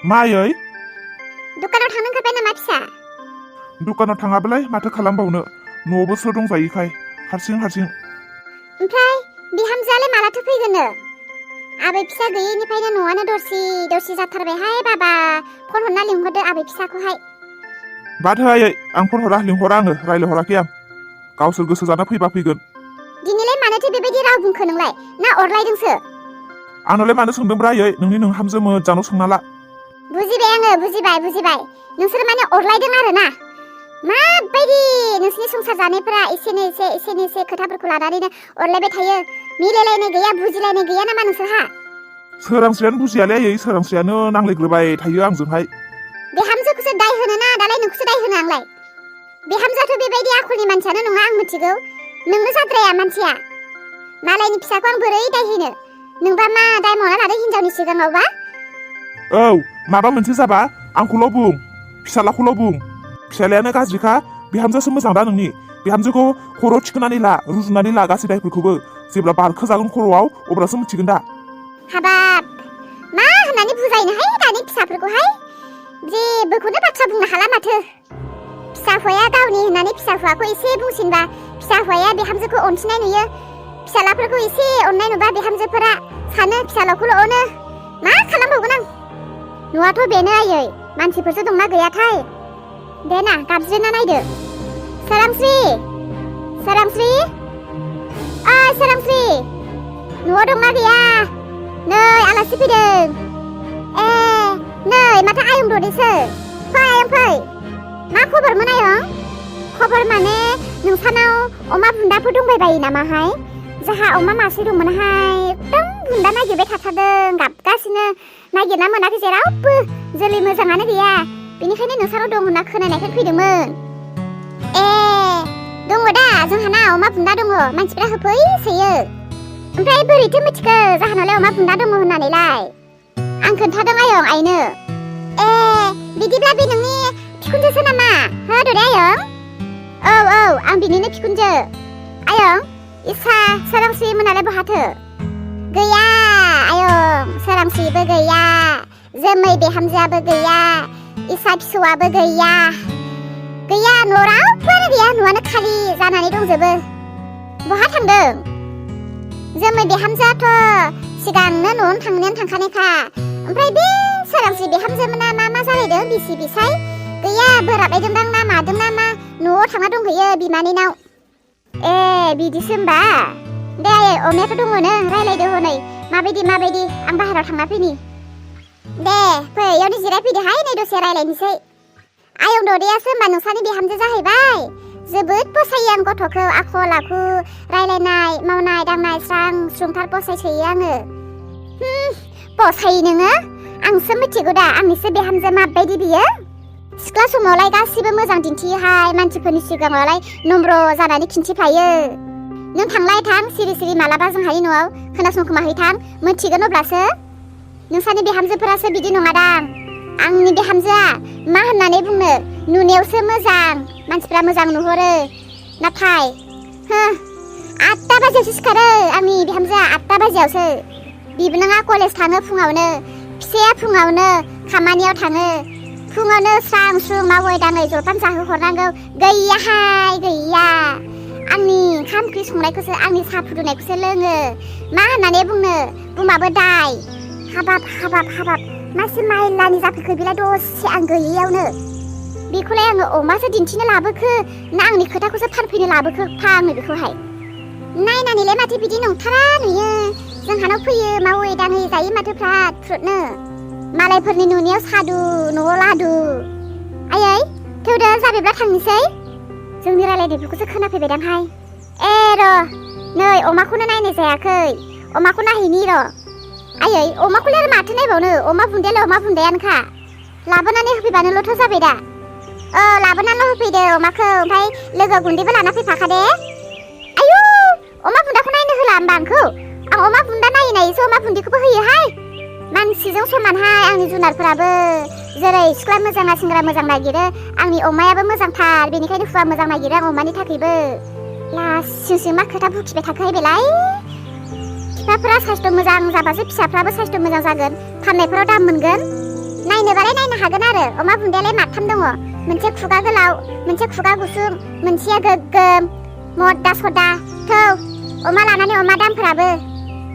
मायै दुकानाव थांनो ओंखारबाय नामा फिसा? दुकानाव थाङाबालाय माथो खालामबावनो न'आवबो सोर दंजायोखाय हारसिं ओमफ्राय बिहामजोआलाय मालाथो फैगोननो? आबै फिसा गैयैनिफ्रायनो न'आनो दरसि जाथारबायहाय बाबा फन हरना लिंहरदो आबै फिसाखौहाय। बाद हो आयै आं फन हरा लिंहरा आङो रायलायहराखै आं गावसोर गोसो जाना फैबा फैगोन। दिनैलाय मानोथो बेबायदि राव बुंखो नोंलाय ना अरलायदोंसो? आंनोलाय मानो सोंदोंब्रा आयै नोंनि नोंहामजो मोजांनाव सोंना ला। बुजिबाय आङो बुजिबाय नोंसोर माने अरलायदों आरो ना? माबायदि नोंसिनि संसार जानायफोरा एसेनो एसे खोथाफोरखौ लानानैनो अरलायबाय थायो मिलायलायनाय गैया बुजिलायनाय गैया नामा नोंसोरहा? सोरांस्रियानो बुजियालै आयै सोरांस्रियानो नांलायग्रोबाय थायो आंजोंहाय। बिहामजोखौसो दाय होनो ना दालाय नोंखौसो दाय होनो आंलाय? बिहामजोआथ' बेबायदि आखलनि मानसियानो नङा आं मिथिगौ। नोंनो जाद्राया मानसिया। मालायनि फिसाखौ आं बोरै दाय होनो? नोंबा मा दाय मावना लादों हिनजावनि सिगाङावबा? औ माबा मोनसे जाबा आंखौल' बुं फिसालाखौल' बुं फिसालायानो गाज्रिखा बिहामजोआसो मोजां दा नोंनि बिहामजोखौ खर' थिखोनानै ला रुजुनानै ला गासै दायफोरखौबो जेब्ला बारखोजागोन खर'आव अब्लासो मिथिगोन दा। हाबाब मा होननानै बुजायनोहाय दानि फिसाफोरखौहाय जेबोखौनो बाथ्रा बुंनो हाला माथो। फिसा हौवाया गावनि होननानै फिसा हौवाखौ एसे बुंसिनबा फिसा हौवाया बिहामजोखौ अनसिनाय नुयो। फिसालाफोरखौ एसे अननाय नुबा बिहामजोफोरा सानो फिसालाखौल' अनो। मा खालामबावगोन आं? न'आथ' बेनो आयै मानसिफोरसो दंना गैयाथाय? दे ना गाबज्रिना नायदो। सोरांस्रि ओइ सोरांस्रि न'आव दंना गैया? नै आलासि फैदों। ए नै माथो आयं ददेसो फै आयं फै। मा खबरमोन आयं? खबर माने नोंसानाव अमा बुन्दाफोर दंबाय बायो नामाहाय? जाहा अमा मासे दंमोनहाय एकदम बुन्दा नागिरबाय थाथारदों गाबगासिनो नागिरना मोनाखै जेरावबो जोलै मोजाङानो गैया बेनिखायनो नोंसानाव दं होनना खोनानायखाय फैदोंमोन। ए दङ दा जोंहाना अमा बुन्दा दङ मानसिफ्रा होफैसोयो। ओमफ्राय बोरैथो मिथिखो जाहानावलाय अमा बुन्दा दङ होननानैलाय? आं खोन्थादों आयं आइनो। ए बिदिब्ला बे नोंनि बिखुनजोसो नामा हो दरे आयं? औ आं बिनिनो बिखुनजो। आयं इसा सोरांस्रि मोनालाय बहाथो? गैया आयं सोरांस्रिबो गैया जोमै बिहामजोआबो गैया इसा फिसौआबो गैया न'आव रावबोआनो गैया न'आनो खालि जानानै दंजोबो। बहा थांदों? जोमै बिहामजोआथ' सिगांनो न'आवनो थांखानायखा। ओमफ्राय बे सोरांस्रि बिहामजोमोना मा जालायदों बिसि बिसाय गैया बोराबलायदोंदां ना मादों ना मा न'आव थांना दंहैयो बिमानैनाव। ए बिदिसो होमबा? दे अमायाथ' दङनो रायलायदो हनै माबायदि आं बाहेरायाव थांना फैनि। दे फै इयावनो जिरायफैदोहाय नै दसे रायलायनोसै। आयं ददैयासो होमबा नोंसानि बिहामजो जाहैबाय? जोबोद फसायो आं गथ'खौ आखल आखु रायलायनाय मावनाय दांनाय स्रां स्रुंथार फसायसोयो आङो। फसायो नोङो? आंसो मिथिगौ दा आंनिसो बिहामजो माबायदि बियो। सिख्ला समावलाय गासिबो मोजां दिन्थियोहाय मानसिफोरनि सिगाङावलाय नम्र जानानै खिन्थिफ्लायो। नों थांलाय थां सिरि मालाबा जोंहानि न'आव खोनासंखोमाहै थां मिथिगोन अब्लासो। नोंसानि बिहामजोफोरासो बिदि नङादां। आंनि बिहामजोआ मा होननानै बुंनो नुनायावसो मोजां मानसिफ्रा मोजां नुहुरो नाथाय 8टा बाजियावसो सिखारो आंनि बिहामजोआ 8टा बाजियावसो। बिबोनाङा कलेज थाङो फुङावनो फिसाया फुङावनो खामानियाव थाङो फुङावनो स्रां स्रुं मावै दाङै जलपान जाहोहरनांगौ गैयाहाय गैया। आंनि ओंखाम ओंख्रि संनायखौसो आंनि साहा फुदुंनायखौसो लोङो मा होननानै बुंनो बुंबाबो दाय। हाबाब मासे माइलानि जाफैखो बेलाय दसे आं गैयैयावनो। बेखौलाय आङो अमासो दिन्थिनो लाबोखो ना आंनि खोथाखौसो फानफैनो लाबोखो आङो बेखौहाय। नायनानैलाय माथो बिदि नंथारा नुयो। जोंहानाव फैयो मावै दाङै जायो माथो फ्राद फ्रुदनो। मालायफोरनि नुनायाव सादु न'आव लादु। आयै थौदो जाबायब्ला थांनोसै। जोंनि रायलायनायफोरखौसो खोनाफैबायदांहाय। ए र' नै अमाखौनो नायनाय जायाखै अमाखौ नायहैनि र'। आयै अमाखौलाय आरो माथो नायबावनो अमा बुन्दायालाय अमा बुन्दायानोखा। लाबोनानै होफैबानोल'थ' जाबाय दा। लाबोनानै होफैदो अमाखौ ओमफ्राय लोगो गुन्दैबो लाना फैफाखादे। आयु अमा बुन्दाखौ नायनो होला होमबा आंखौ? आं अमा बुन्दा नायैसो अमा बुन्दैखौबो होयोहाय। मानसिजों समानहाय आंनि जुनारफोराबो जेरै सिख्ला मोजाङा सेंग्रा मोजां नागिरो आंनि अमायाबो मोजांथार बेनिखायनो हुवा मोजां नागिरो आं अमानि थाखायबो। लासिंसिं मा खोथा बुखिबाय थाखोहाय बेलाय। बिफाफोरा साइस्थ' मोजां जाबासो फिसाफ्राबो साइस्थ' मोजां जागोन फाननायफोराव दाम मोनगोन। नायनोबालाय नायनो हागोन आरो अमा बुन्दायालाय माथाम दङ मोनसे खुगा गोलाव मोनसे खुगा गुसुं मोनसेया गोग्गोम मदा सदा थौ अमा लानानै अमा दामफोराबो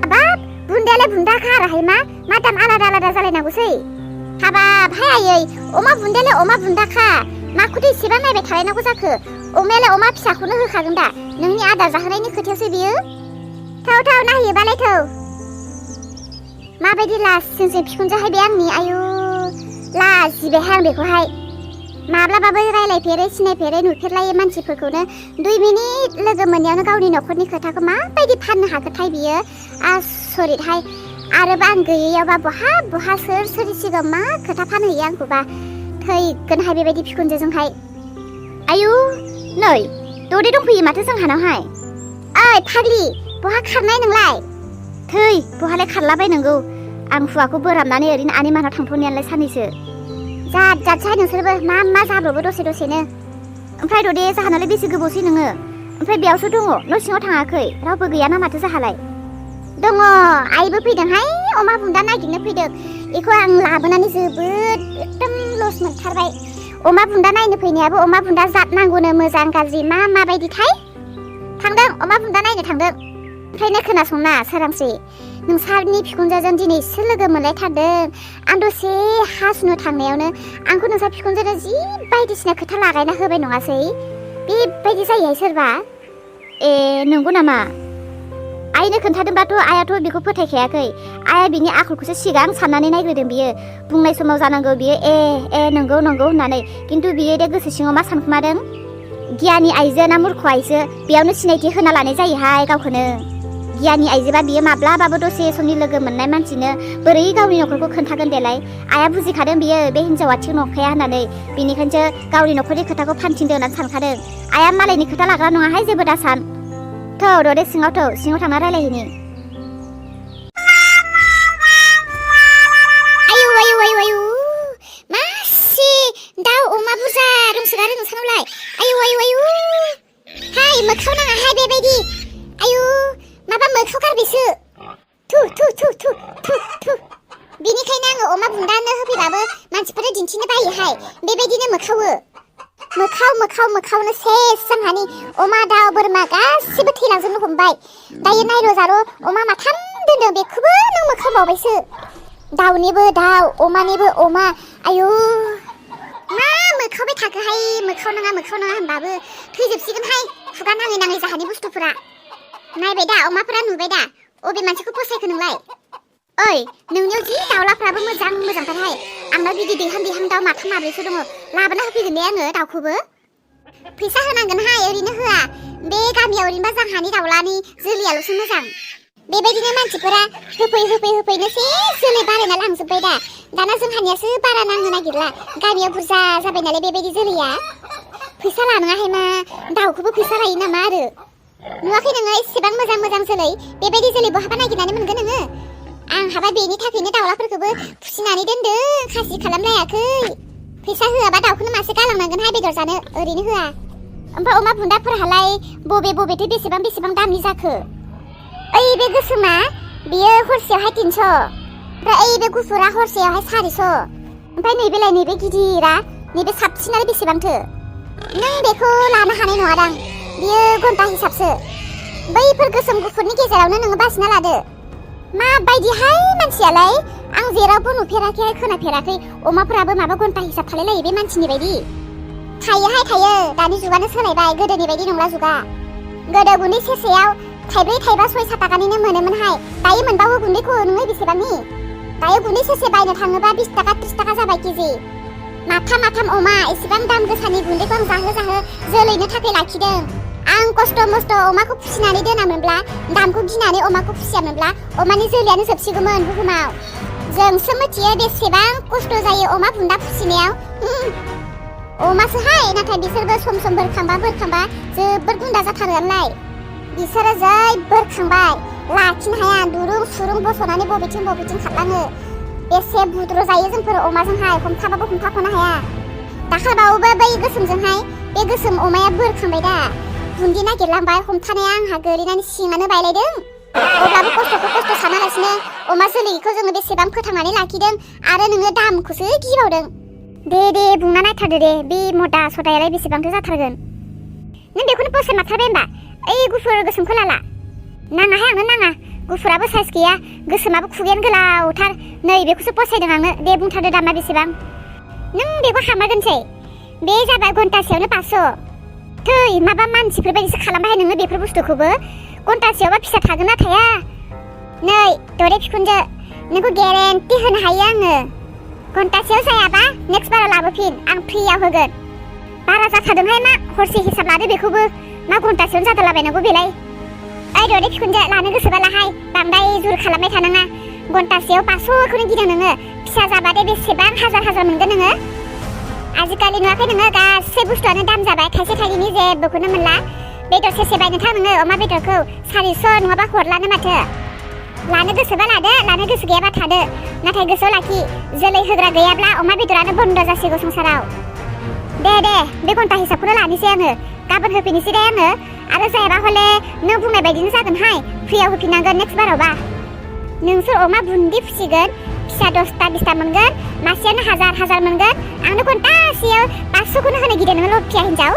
हाबाब बुन्दायालाय बुन्दाखा आरोहाय मा दाम आलादा आलादा जालायनांगौसै हाबाब हायै अमा बुन्दायालाय अमा बुन्दाखा माखौथो इसेबां नायबाय थालायनांगौ जाखो अमायालाय अमा फिसाखौनो होखागोन दा नोंनि आदार जाहोनायनि खोथायावसो बियो थौ नायहैबालाय थौ माबायदि लासिंसिं बिखुनजोहाय बे आंनि आयु लाजिबायहाय आं बेखौहाय माब्लाबाबो रायलायफेरै सिनायफेरै नुफेरलायै मानसिफोरखौनो 2 मिनिट लोगो मोननायावनो गावनि न'खरनि खोथाखौ माबायदि फाननो हागोनथाय बियो आसरितहाय आरोबा आं गैयैयावबा बहा सोर सिगाङाव मा खोथा फानहैयो आंखौबा थैगोनहाय बेबायदि बिखुनजोजोंहाय आयु नै दौदै दंफैयो माथो जोंहानावहाय ओइ फाग्लि बहा खारनाय नोंलाय थै बहालाय खारलाबायनांगौ आं हुवाखौ बोराबनानै ओरैनो आनै मानाव थांथ'नायालाय सानैसो जाथसाय नोंसोरबो मा जाब्रबो दसेनो ओमफ्राय दौदै जाहानालाय बेसे गोबावसै नोङो ओमफ्राय बेयावसो दङ न' सिङाव थाङाखै रावबो गैयाना माथो जाहालाय दङ आइबो फैदोंहाय अमा बुन्दा नागिरनो फैदों बेखौ आं लाबोनानै जोबोद एकदम लस मोनथारबाय अमा बुन्दा नायनो फैनायाबो अमा बुन्दा जात नांगौनो मोजां गाज्रि माबायदिथाय थांदों अमा बुन्दा नायनो थांदों ओमफ्रायनो खोनासंना सोरांस्रि नोंसारनि बिखुनजोजों दिनै एसे लोगो मोनलायथारदों आं दसे हासुनो थांनायावनो आंखौ नोंसा बिखुनजोनो जि बायदिसिना खोथा लागायना होबाय नङासै बेबायदि जायोहाय सोरबा ए नंगौ नामा आइनो खोन्थादोंबाथ' आइयाथ' बेखौ फोथायखायाखै आइया बिनि आखलखौसो सिगां साननानै नायग्रोदों बियो बुंनाय समाव जानांगौ बियो ए नंगौ होननानै खिन्थु बियो दे गोसो सिङाव मा सानखुमादों गियानि आइजो ना मूर्ख आइजो बेयावनो सिनायथि होना लानाय जायोहाय गावखौनो गियानि आइजोबा बियो माब्लाबाबो दसे समनि लोगो मोननाय मानसिनो बोरै गावनि न'खरखौ खोन्थागोन देलाय आइया बुजिखादों बियो बे हिन्जावा थिग नंखाया होननानै बिनिखायनोसो गावनि न'खरनि खोथाखौ फानथिंदों होननानै सानखादों आइया मालायनि खोथा लाग्रा नङाहाय जेबो दासान थौ दे सिङाव थांना रायलायहैनि आयु मासे दाउ अमा बुरजा दंसोगारो नोंसानावलाय आयु हाय मोखाव नाङाहाय बेबायदि आयु माबा मोखाव गारबायसो थु बिनिखायनो आङो अमा बुन्दानो होफैबाबो मानसिफोरा दिन्थिनो बायोहाय बेबायदिनो मोखावनो सेस जोंहानि अमा दाउ बोरमा गासिबो थैलांजोबनो हमबाय दायो नायल' जारो अमा माथाम दोनदों बेखौबो नों मोखावबावबायसो दाउनिबो दाउ अमानिबो अमा आयु मा मोखावबाय थाखोहाय मोखाव नङा होनबाबो थैजोबसिगोनहाय खुगा नाङै जाहानि बुस्थुफोरा नायबाय दा अमाफोरा नुबाय दा अबे मानसिखौ फसायखो नोंलाय ओइ नोंनियाव जि दाउलाफ्राबो मोजांथारहाय आंनाव बिदि दैहां दाउ माथाम माब्रैसो दङ लाबोना होफैगोन दे आङो दाउखौबो फैसा होनांगोनहाय ओरैनो होआ बे गामियाव ओरैनोबा जोंहानि दाउलानि जोलैयाल'सो मोजां बेबायदिनो मानसिफोरा होफैनो सेस जोलै बारायना लांजोब्बाय दाना जोंहानियासो बारा नांनो नागिरला गामियाव बुरजा जाबाय नालाय बेबायदि जोलैया फैसा लानाङाहाय मा दाउखौबो फैसा लायो नामा आरो नुवाखै नोङो एसेबां मोजां जोलै बेबायदि जोलै बहाबा नागिरनानै मोनगोन नोङो आंहाबा बेनि थाखायनो दाउलाफोरखौबो फिसिनानै दोनदों खासि खालामलायाखै फैसा होआबा दाउखौनो मासे गालांनांगोनहाय बेदर जानो ओरैनो होआ ओमफ्राय अमा बुन्दाफोरालाय बबेथो बेसेबां दामनि जाखो ओइ बे गोसोमा बियो हरसेयावहाय 300 ओमफ्राय ओइ बे गुफुरा हरसेयावहाय 400 ओमफ्राय नैबे गिदिरा नैबे साबसिनालाय बेसेबांथो नों बेखौ लानो हानाय नङादां बियो घन्टा हिसाबसो बैफोर गोसोम गुफुरनि गेजेरावनो नोङो बासिना लादो माबायदिहाय मानसियालाय आं जेरावबो नुफेराखै खोनाफेराखै अमाफोराबो माबा घन्टा हिसाब खालायलायो बे मानसिनि बायदि थायो दानि जुगानो सोलायबाय गोदोनि बायदि नंला जुगा गोदो गुन्दै सेरसेयाव 2, 3, 6, 7 थाखानिनो मोनोमोनहाय दायो मोनबावो गुन्दैखौ नोङो बेसेबांनि दायो गुन्दै सेरसे बायनो थाङोबा 20 थाखा 30 थाखा जाबाय केजि माथाम अमा एसेबां दाम गोसानि गुन्दैखौ आं जाहो जोलैनो थाखाय लाखिदों आं खस्थ' मस्थ' अमाखौ फिसिनानै दोनामोनब्ला दामखौ गिनानै अमाखौ फिसियामोनब्ला अमानि जोलैयानो जोबसिगौमोन बुहुमाव जोंसो मिथियो बेसेबां खस्थ' जायो अमा बुन्दा फिसिनायाव अमासोहाय नाथाय बिसोरबो सम बोरखांबा जोबोर गुन्दा जाथारोआनोलाय बिसोरो जै बोरखांबाय लाखिनो हाया दुरुं सुरुं बस'नानै बबेथिं खारलाङो बेसे बुद्रु जायो जोंफोर अमाजोंहाय हमथाबाबो हमथाख'नो हाया दाखालबावबो बै गोसोमजोंहाय बे गोसोम अमाया बोरखांबाय दा बुन्दि नागिरलांबाय हमथानाया आंहा गोलैनानै सिङानो बायलायदों अब्लाबो खस्थ'खौ खस्थ' सानालासिनो अमा जोलैखौ जोङो बेसेबां फोथांनानै लाखिदों आरो नोङो दामखौसो गिबावदों। दे बुंना नायथारदो दे, बे मदा सदायालाय बेसेबांथो जाथारगोन। नों बेखौनो फसाय मारथारबाय होनबा? ओइ गुफुर गोसोमखौ लाला। नाङाहाय आंनो नाङा, गुफुराबो साइज गैया, गोसोमाबो खुगायानो गोलावथार। नै बेखौसो फसायदों आंनो। दे बुंथारदो दामा बेसेबां? नों बेखौ हामारगोनसै। बे जाबाय घन्टासेयावनो 500। थै माबा मानसिफोर बायदिसो खालामबाय नोङो बेफोर बुस्थुखौबो। घन्टासेयावबा फिसा थागोन ना थाया? नै दरे बिखुनजो, नोंखौ गेरेन्टि होनो हायो आङो। घन्टासेयाव जायाबा नेक्स्ट बाराव लाबोफिन, आं फ्रियाव होगोन। बारा जाथारदोंहाय मा, हरसे हिसाब लादो बेखौबो। मा घन्टासेयावनो जादोलाबायनांगौ बेलाय? ओइ दरे बिखुनजो, लानो गोसोबा लाहाय, बांद्राय जुर खालामबाय थानाङा। घन्टासेयाव 500खौनो गिदों नोङो, फिसा जाबादे बेसेबां हाजार मोनगोन नोङो। आजिखालि नुवाखै नोङो, गासै बुस्थुआनो दाम जाबाय, थाइसे थाइनैनि जेबोखौनो मोनला। बेदर सेरसे बायनो थां नोङो अमा बेदरखौ 400 नङाबा हरलानो माथो। लानो गोसोबा लादो, लानो गोसो गैयाबा थादो। नाथाय गोसोआव लाखि, जोलै होग्रा गैयाब्ला अमा बेदरानो बन्द जासिगौ संसाराव। दे बे घन्टा हिसाबखौनो लानोसै आङो, गाबोन होफिननोसै दे आङो। आरो जायाबा हले नों बुंनाय बायदिनो जागोनहाय, फ्रियाव होफिननांगोन नेक्स्ट बारावबा। नोंसोर अमा बुन्दि फिसिगोन, फिसा 10टा 20टा मोनगोन, मासेयानो हाजार मोनगोन। आंनो घन्टासेयाव 500खौनो होनो गिदों नोङो लफिया हिन्जाव।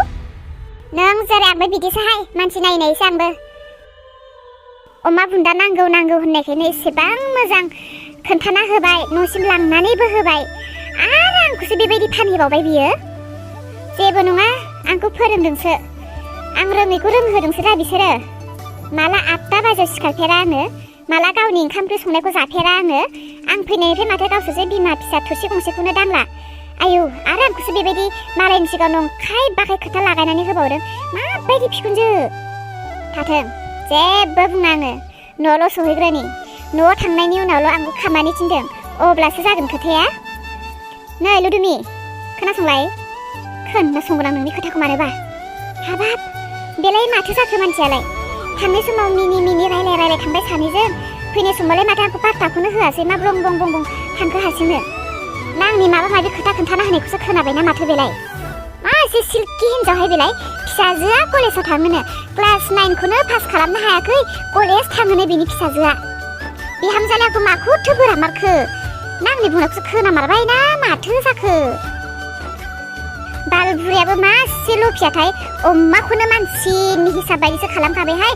नों जेरै आंबो बिदिसोहाय, मानसि नायनायसो आंबो। अमा बुन्दा नांगौ होननायखायनो एसेबां मोजां खोन्थाना होबाय, न'सिम लांनानैबो होबाय, आरो आंखौसो बेबायदि फानहैबावबाय बियो। जेबो नङा, आंखौ फोरोंदोंसो, आं रोङैखौ रोंहोदोंसो दा बिसोरो। माला 8टा बाजियाव सिखारफेरा आङो, माला गावनि ओंखाम ओंख्रि संनायखौ जाफेरा आङो। आं फैनायनिफ्राय माथो गावसोरसो बिमा फिसा थोरसि गंसेखौनो दांला। आयौ, आरो आंखौसो बेबायदि मालायनि सिगाङाव नंखाय बाखाय खोथा लागायनानै होबावदों। माबायदि बिखुनजो? थाथों, जेबो बुङा आङो। न'आवल' सहैग्रोनि, न'आव थांनायनि उनावल' आंखौ खामानि थिनदों, अब्लासो जागोन खोथाया। नै लुदुमि, खोनासंलाय। खोनासंगोन आं नोंनि खोथाखौ मानोबा। हाबाब, बेलाय माथो जाखो मानसियालाय? थांनाय समाव मिनि रायलाय थांबाय सानैजों, फैनाय समावलाय माथो आंखौ पात्ताखौनो होआसै, मा ब्लं थांखो हारसिंनो। ना आंनि माबा माबि खोथा खोन्थाना होनायखौसो खोनाबायना माथो बेलाय? मा एसे सिल्कि हिन्जावहाय बेलाय? फिसाजोआ कलेजाव थाङोनो, क्लास 9खौनो पास खालामनो हायाखै, कलेज थाङोनो बिनि फिसाजोआ। बिहामजोआलाय आंखौ माखौथो बोरा मारखो? ना आंनि बुंनायखौसो खोनामारबाय ना माथो जाखो? बाल बुरैयाबो मासे लफियाथाय, अमाखौनो मानसिनि हिसाब बायदिसो खालामखाबायहाय।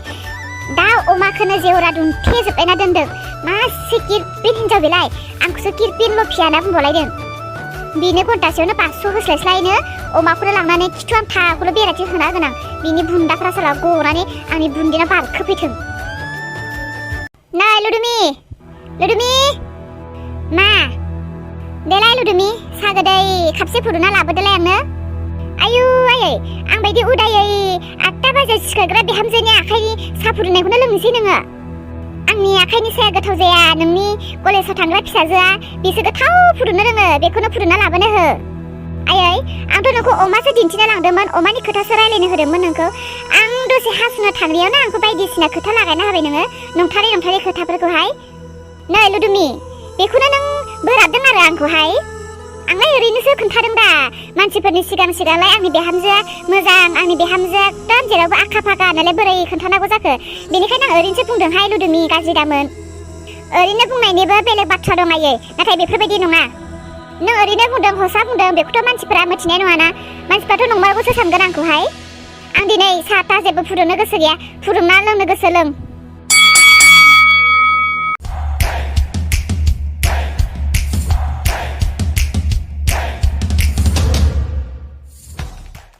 दाउ अमाखौनो जेवरा दुमथेजोबलायना दोनदों। मासे किरपिन हिन्जाव बेलाय, आंखौसो किरपिन लफिया होनना बुंबावलायदों। बिनो घन्टासेयावनो 500 होस्लायस्लायनो अमाखौनो लांनानै खिथु आन्थाखौल' बेरायथि होना होगोन आं। बिनि बुन्दाफ्रा साला गनानै आंनि बुन्दिनाव बारखोफैथों। नै लुदुमि, मा? देलाय लुदुमि, साहा गोदै खापसे फुदुंना लाबोदोलाय आंनो। आयु आयै, आंबायदि उदायै 8टा बाजियाव सिखारग्रा बिहामजोनि आखाइनि साहा फुदुंनायखौनो लोंनोसै नोङो? आंनि आखाइनि साया गोथाव जाया, नोंनि कलेजाव थांग्रा फिसाजोआ बेसो गोथाव फुदुंनो रोङो, बेखौनो फुदुंना लाबोनो हो। आयै, आंथ' नोंखौ अमासो दिन्थिना लांदोंमोन, अमानि खोथासो रायलायनो होदोंमोन नोंखौ। आं दसे हासुनो थांनायावनो आंखौ बायदिसिना खोथा लागायना होबाय नोङो, नंथारै खोथाफोरखौहाय। नै लुदुमि, बेखौनो नों बोराबदों आरो आंखौहाय। आंलाय ओरैनोसो खोन्थादों दा, मानसिफोरनि सिगांलाय आंनि बिहामजोआ मोजां, आंनि बिहामजोआ एकदम जेरावबो आखा फाखा होननानै बोरै खोन्थानांगौ जाखो? बेनिखायनो आं ओरैनोसो बुंदोंहाय लुदुमि, गाज्रि दामोन। ओरैनो बुंनायनिबो बेलेग बाथ्रा दं आयै, नाथाय बेफोरबायदि नङा। नों ओरैनो बुंदों, हसा बुंदों, बेखौथ' मानसिफोरा मिथिनाय नङाना। मानसिफ्राथ' नंमारगौसो सानगोन आंखौहाय। आं दिनै साहा जेबो फुदुंनो गोसो गैया, फुदुंना लोंनो गोसो लों।